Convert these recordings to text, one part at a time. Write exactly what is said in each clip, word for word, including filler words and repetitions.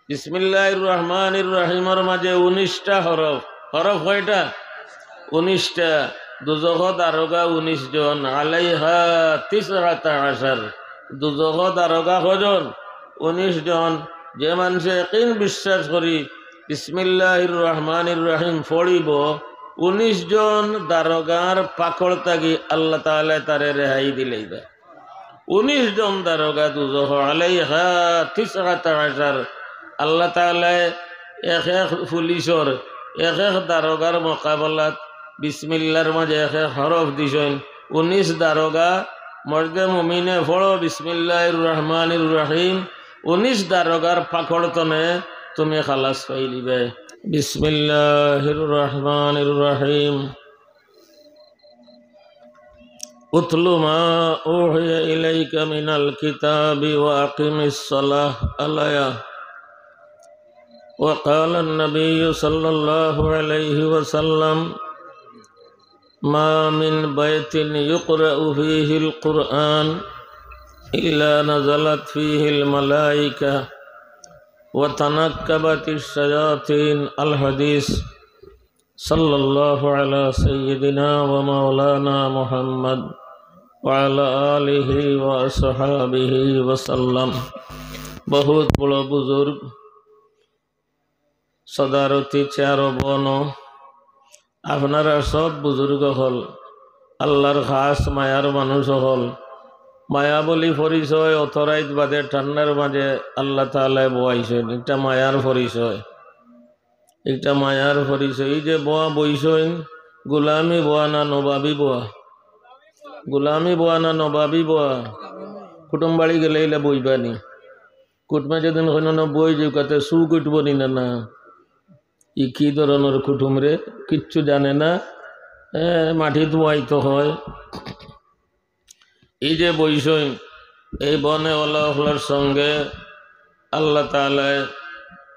বিসমিল্লাহির রহমানির রহিমর মাঝে উনিশটা হরফ। হরফ কয়টা? উনিশটা। দুজখো দারোগা উনিশ জন, আলাইহা তিসআতা আশার। দুজখো দারোগা কয়জন? উনিশ জন। যে মানষে একিন বিশ্বাস করি বিসমিল্লাহির রহমানির রহিম পড়িবো, উনিশ জন দারোগার পাকড় থাকি আল্লাহ তাআলায় তারে রেহাই দিলাইবা। উনিশ জন দারোগা দুজখো, আলাইহা তিসআতা আশার। আল্লাহ তাআলায় এক এক পুলিশর, এক এক দারোগার মোকাবেলাত বিসমিল্লার মাঝে এক এক হরফ দিছইন। উনিশ দারোগা, মর্দে মুমিনে পড়ো বিসমিল্লাহির রহমানির রহিম, উনিশ দারোগার পাকড় তনে তুমি খালাস পাইলিবে। বিসমিল্লাহির রহমানির রহিম। اتل ما أوحي إليك من الكتاب وأقم الصلاة. الآية. وقال النبي صلى الله عليه وسلم: ما من بيت يقرأ فيه القرآن إلا نزلت فيه الملائكة وتنكبت الشياطين. الحديث. صلى الله على سيدنا ومولانا محمد وعلى آله وأصحابه وسلم. বহুত বড় বুজুর্গ, সদারতি চেয়ার বনো, আপনারা সব বুজুর্গ অকল, আল্লাহর খাস মায়ার মানুষ অকল, মায়া বলি পরিচয় অত রাইত বাদে ঠান্ডার মাঝে আল্লাহ তাআলায় বওয়াইছইন, একটা মায়ার পরিচয়। একটা মায়ার পরিচয়। এই যে বওয়া বইছইন, গোলামি বওয়া না নবাবি বওয়া? গোলামি বওয়া না নবাবি বওয়া? কুটুম বাড়ি গেলে ইলা বইবা নি? কুটুমে যেদিন কইন না বই যাউক্কা, তে সুখ উঠবো নি না? না, ই কি ধরনর কুটুম রে, কিচ্ছু জানে না। এ, মাটিত বওয়াইতে হয়। এই যে বইছইন, এই বনে ওলা অকলর সঙ্গে আল্লাহ তাআলায়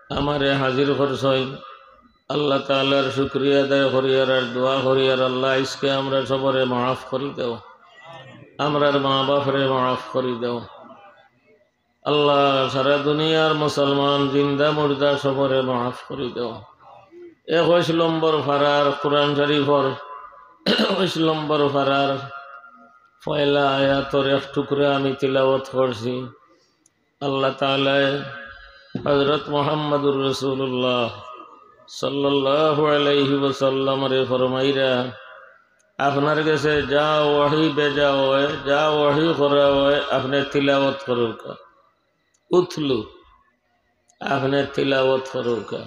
আমারে হাজির করছইন। আল্লাহ তাআলার শুকরিয়া আদায় করিয়ার আর দোয়া করিয়ার, আল্লাহ, আইজকে আমরা সবরে মাফ করি দেও, আমরার মা বাপরে মাফ করি দেও। আল্লাহ, সারা দুনিয়ার মুসলমান জিন্দা মুর্দা সবরে মাফ করি দেও। একুশ নম্বর পারার কোরআন শরীফর একুশ নম্বর পারার পয়লা আয়াতর এক টুকরা আমি তিলাওয়াত করছি। আল্লাহ তাআলায় হযরত মুহাম্মদুর রাসূলুল্লাহ সাল্লাল্লাহু আলাইহি ওয়াসাল্লামরে ফরমাইরা, আপনার গেছে যা ওহী ভেজা হয়, যা ওহী করা হয়, আপনে তিলাওয়াত করউক্কা। উতলু, আপনে তিলাওয়াত করউক্কা।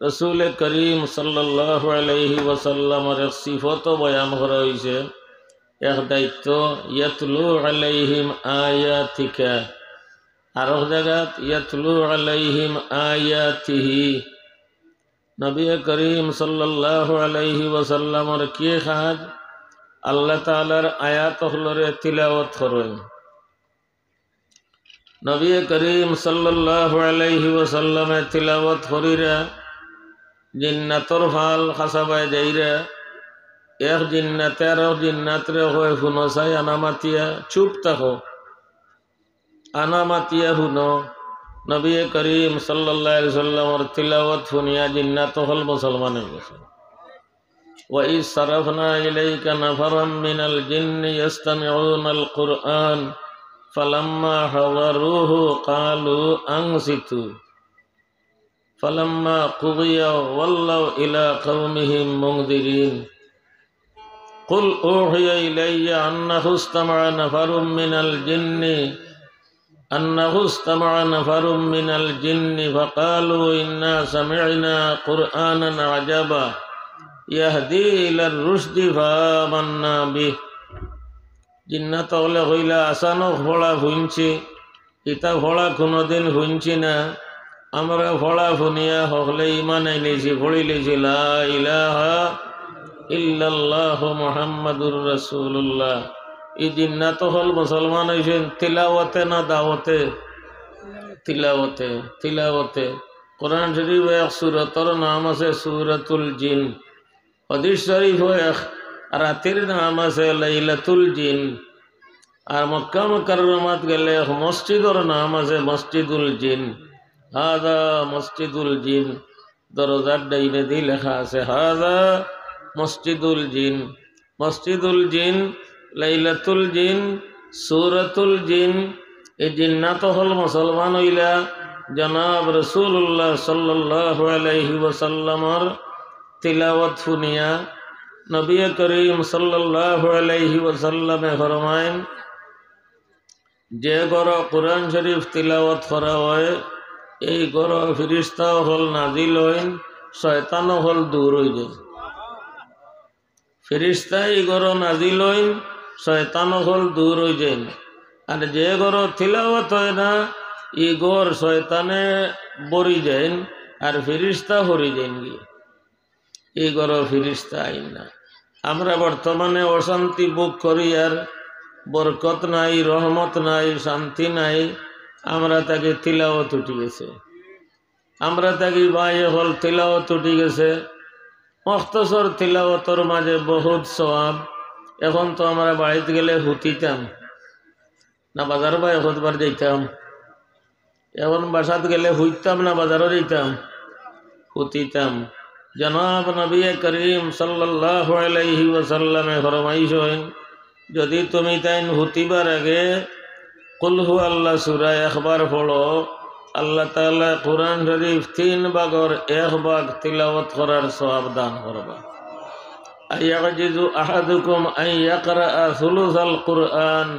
রাসূলে করিম সাল্লাল্লাহু আলাইহি ওয়াসাল্লামর এক সিফত বয়ান করা হইছে, এক দায়িত্ব, ইয়াতলু আলাইহিম আয়াতিকা। আর এক জাগাত ইয়াতলু আলাইহিম আয়াতিহি। নবী করিম সাল্লাল্লাহু আলাইহি ওয়াসাল্লামর কি কাজ? আল্লাহ তাআলার আয়াত অকলরে তিলাওয়াত করইন। নবী করিম সাল্লাল্লাহু আলাইহি ওয়াসাল্লামে তিলাওয়াত করিরা, জিন্নাতর ফাল খাসাবায় যাইরা, এক জিন্নাতে আর এক জিন্নাতরে কয়, "হুনো চাই আনা মাতিয়া, চুপ থাকো, আনা মাতিয়া হুনো।" নবী করিম সাল্লাল্লাহু আলাইহি ওয়াসাল্লামর তিলাওয়াত হুনিয়া জিন্নাত অকল মুসলমান অই গেছে। وإذ صرفنا إليك نفرا من الجن يستمعون القرآن فلما حضروه قالوا أنصتوا فلما قضي ولوا إلى قومهم منذرين. قل أوحي إلي أنه استمع نفر من الجن أنه استمع نفر من الجن فقالوا إنا سمعنا قرآنا عجبا يهدي إلى الرشد فآمنا به. জিন্নাত অকলে কইলা, আচানক পড়া হুনছি, ইতা পড়া কুনুদিন হুনছি না। আমরা পড়া হুনিয়া হকলে ইমান আইলিছি, পড়িলিছি, লা ইলাহা ইল্লাল্লাহু মুহাম্মাদুর রাসূলুল্লাহ। ই জিন্নাত অকল মুসলমান অইছইন তিলাওয়াতে না দাওয়াতে? তিলাওয়াতে, তিলাওয়াতে। কোরআন শরীফ এক সূরতর নাম আছে সূরাতুল জিন। হাদিস শরীফ এক রাতির নাম আছে লাইলাতুল জিন। আর মক্কা মুকাররমাত গেলে এক মসজিদর নাম আছে মসজিদুল জিন। হাযা মসজিদুল জিন। দরজার ডাইনেদি লেখা আছে, হাযা মসজিদুল জিন। মসজিদুল জিন, লাইলাতুল জিন, সূরাতুল জিন। এই জিন্নাত অকল মুসলমান অইলা জনাব রাসূলুল্লাহ সাল্লাল্লাহু আলাইহি ওয়াসাল্লামর তিলাওয়াত হুনিয়া। নবী করিম সাল্লাল্লাহু আলাইহি ওয়াসাল্লামে ফরমাইন, যে ঘরো কোরআন শরীফ তিলাওয়াত করা অয়, এই ঘরো ফিরিস্তা অকল নাজিল অইন, শয়তান অকল দূর অইযাইন। ফিরিস্তা এই ঘরো নাজিল অইন, শয়তান অকল দূর অইযাইন। আর যে ঘরো তিলাওয়াত অয় না, ই ঘর শয়তানে ভরি যাইন, আর ফিরিস্তা হরি যাইন গি। ই ঘরো ফিরিস্তা আইন না। আমরা বর্তমানে অশান্তি ভোগ করি, আর বরকত নাই, রহমত নাই, শান্তি নাই। আমরা থাকি তিলাওয়াত উঠি গেছে, আমরা থাকি ভাই অকল তিলাওয়াত উঠি গেছে। মখতসর তিলাওয়াতর মাঝে বহুত সওয়াব। এখন তো আমরা বাড়িত গেলে হুতিতাম, না বাজার বা একবার যাইতাম। এখন বাসাত গেলে হুইতাম না বাজারো যাইতাম? হুতিতাম। জনাব নবী করিম সাল্লাল্লাহু আলাইহি ওয়াসাল্লামে ফরমাইছইন, যদি তুমি তাইন হুতিবার আগে কুল হু আল্লাহ সূরা একবার পড়ো, আল্লাহ তাআলা কোরআন শরীফ তিন ভাগর এক ভাগ তিলাওয়াত করার সওয়াব দান করবা। أيعجز أحدكم أن يقرأ ثلث القرآن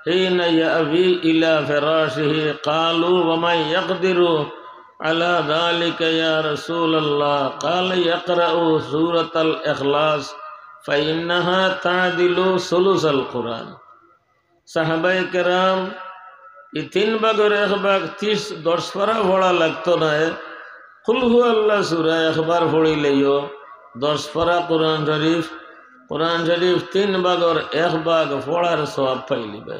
حين يأوي إلى فراشه؟ قالوا: ومن يقدر على ذلك يا رسول الله؟ قال: يقرأ سورة الإخلاص فإنها تعدل ثلث القرآن. সাহাবায়ে কেরাম, ই তিন ভাগর এক ভাগ তিরিশ, দশ পারা পড়া লাগতো নায়। কুল হু আল্লাহ সূরা একবার পড়িলেও দশ পারা কোরআন শরীফ, কোরআন শরীফ তিন ভাগর এক ভাগ পড়ার সওয়াব পাইলিবা।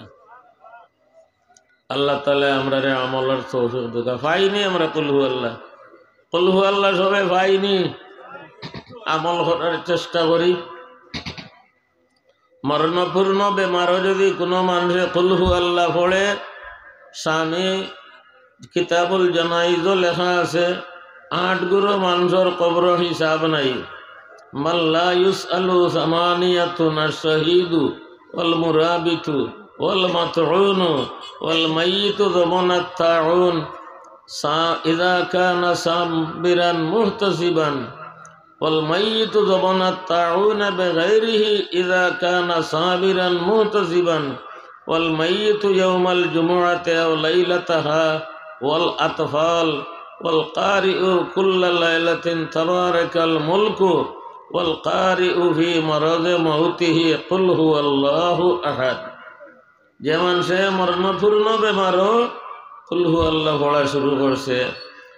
আল্লাহ তাআলা আমরারে আমলর তৌফিক দেউক্কা। পাইনি আমরা কুল হু আল্লাহ? কুল হু আল্লাহ সবে পাইনি? আমল করার চেষ্টা করি। মরণপূর্ণ বেমারো যদি কুনু মানষে কুল হু আল্লাহ পড়ে, স্বামী কিতাবুল জানাইজো লেখা আছে, আট গুরু মানষর কবরো হিসাব নাই। من لا يسأل ثمانية: الشهيد والمرابط والمطعون والميت ضمن الطاعون، سا-، إذا كان صابرا محتسبا، والميت ضمن الطاعون بغيره إذا كان صابرا محتسبا، والميت يوم الجمعة أو ليلتها، والأطفال، والقارئ كل ليلة تبارك الملك، والقارئ في مرض موته قل هو الله أحد. যে মানষে মরণপূর্ণ বেমারো কুল হু আল্লাহ পড়া শুরু করছে,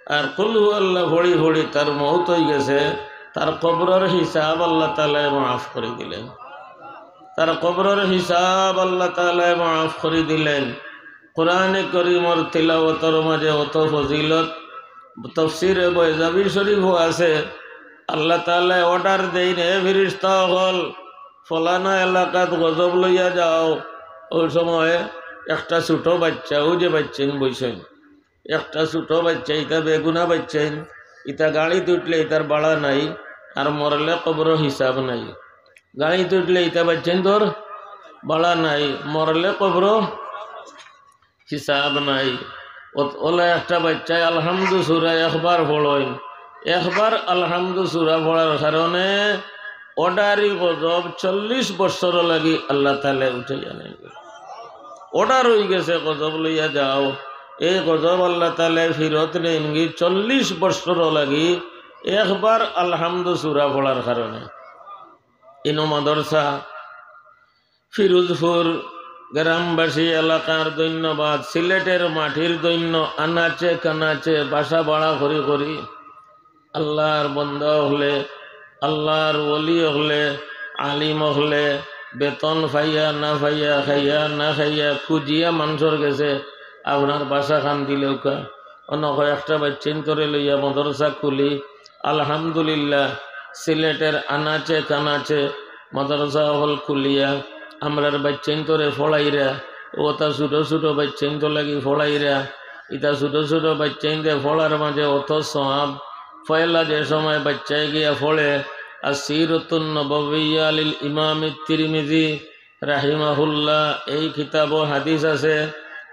আর কুল হু আল্লাহ পড়ি পড়ি তার মউত অই গেছে, তার কবরর হিসাব আল্লাহ তাআলায় মাফ করি দিলেন। তার কবরর হিসাব আল্লাহ তাআলায় মাফ করি দিলেন। কোরআনে করিমর তিলাওয়াতর মাঝে অত ফজিলত, তফসিরে বয়জাবি শরীফও আছে। আল্লাহ তাআলায় order দেইন, "এ ফিরিস্তা অকল, ফলানা এলাকাত গজব লইয়া যাও।" ওই সময় একটা ছোট বাচ্চা, অউ যে বাচ্চাইন বইছইন, একটা ছোট বাচ্চা, ইতা বেগুনা বাচ্চাইন, ইতা গাড়িত উঠলে ইতার ভাড়া নাই, আর মরলে কবরো হিসাব নাই। গাড়িত উঠলে ইতা বাচ্চাইনতর ভাড়া নাই, মরলে কবরো হিসাব নাই। অত-, অলা একটা বাচ্চায় আলহামদু সূরা একবার পড়ইন, একবার আলহামদু সূরা পড়ার কারণে অডারি গজব চল্লিশ বছর লাগি আল্লাহ তাআলায় উঠাইয়া নেইন। Order অই গেছে, গজব লইয়া যাও। এই গজব আল্লাহ তাআলায় ফিরত নেইনগি চল্লিশ বছর লাগি একবার আলহামদু সূরা পড়ার কারণে। ইনো মাদ্রাসা, ফিরোজপুর গ্রামবাসী এলাকার ধন্যবাদ, সিলেটের মাটির ধন্য, আনাচে কানাচে বাসা ভাড়া করি করি আল্লাহর বন্দা অকলে, আল্লাহর ওলি অকলে, আলিম অকলে, বেতন পাইয়া না পাইয়া, খাইয়া না খাইয়া, খুজিয়া মানষর গেছে আপনার বাসাখান দিলেউক্কা। অনো কয়েকটা বাচ্চাইন্তরে লইয়া মাদ্রাসা খুলি, আলহামদুলিল্লাহ, সিলেটের আনাচে কানাচে মাদ্রাসা অকল খুলিয়া আমরার বাচ্চাইন্তরে পড়াইরা, অতা ছোট ছোট বাচ্চাইন্তর লাগি পড়াইরা, ইতা ছোট ছোট বাচ্চাইনতে পড়ার মাঝে অত সওয়াব। পয়লা যে সময় বাচ্চায় গিয়া পড়ে আসিরাতুন নববিয়্যা লিল ইমাম তিরমিজি রাহিমাহুল্লাহ, এই কিতাবো হাদিস আছে।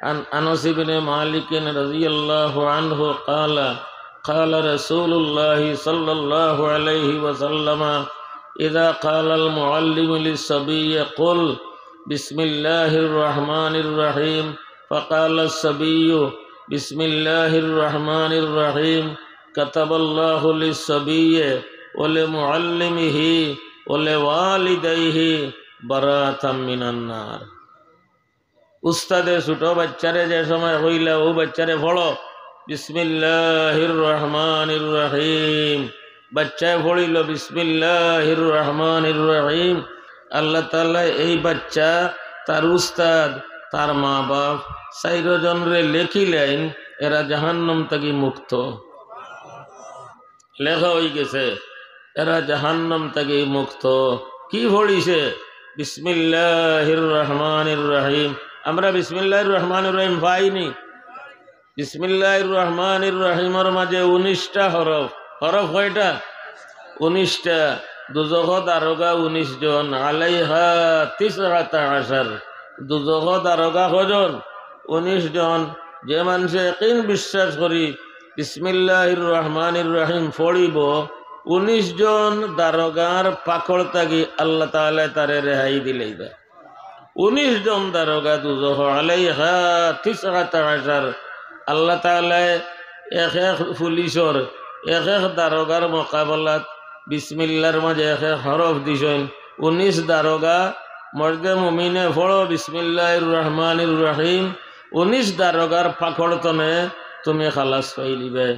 عن أنس بن مالك رضي الله عنه قال: قال رسول الله صلى الله عليه وسلم: إذا قال المعلم للصبي: قل بسم الله الرحمن الرحيم، فقال الصبي: بسم الله الرحمن الرحيم، كتب الله للصبي ولمعلمه ولوالديه براءة من النار। উস্তাদে ছোট বাচ্চারে যে সময় কইলা, "ও বাচ্চারে পড়ো, বিসমিল্লাহির রহমানির রহিম।" বাচ্চায় পড়িল, "বিসমিল্লাহির রহমানির রহিম।" আল্লাহ তাআলা এই বাচ্চা, তার উস্তাদ, তার মা বাপ, চাইরো জনরে লেখিলাইন, এরা জাহান্নাম থাকি মুক্ত। লেখা অই গেছে, এরা জাহান্নাম থাকি মুক্ত। কি পড়িছে? বিসমিল্লাহির রহমানির রহিম। আমরা বিসমিল্লাহির রহমানির রহিম পাইনি? বিসমিল্লাহির রহমানির রহিমর মাঝে উনিশটা হরফ। হরফ কয়টা? উনিশটা। দুজখো দারোগা উনিশ জন, আলাইহা তিসআতা আশার। দুজখো দারোগা কজন? উনিশ জন। যে মানষে একিন বিশ্বাস করি বিসমিল্লাহির রহমানির রহিম পড়িব, উনিশ জন দারোগার পাকড় থাকি আল্লাহ তাআলায় তারে রেহাই দিলাইবা। উনিশ জন দারোগা দুজখো, আলাইহা তিসআতা আশার। আল্লাহ তাআলায় এক এক পুলিশর, এক এক দারোগার মোকাবেলাত বিসমিল্লার মাঝে এক এক হরফ দিছইন। উনিশ দারোগা, মর্দে মুমিনে পড়ো বিসমিল্লাহির রহমানির রহিম, উনিশ দারোগার পাকড় তনে তুমি খালাস পাইলিবে।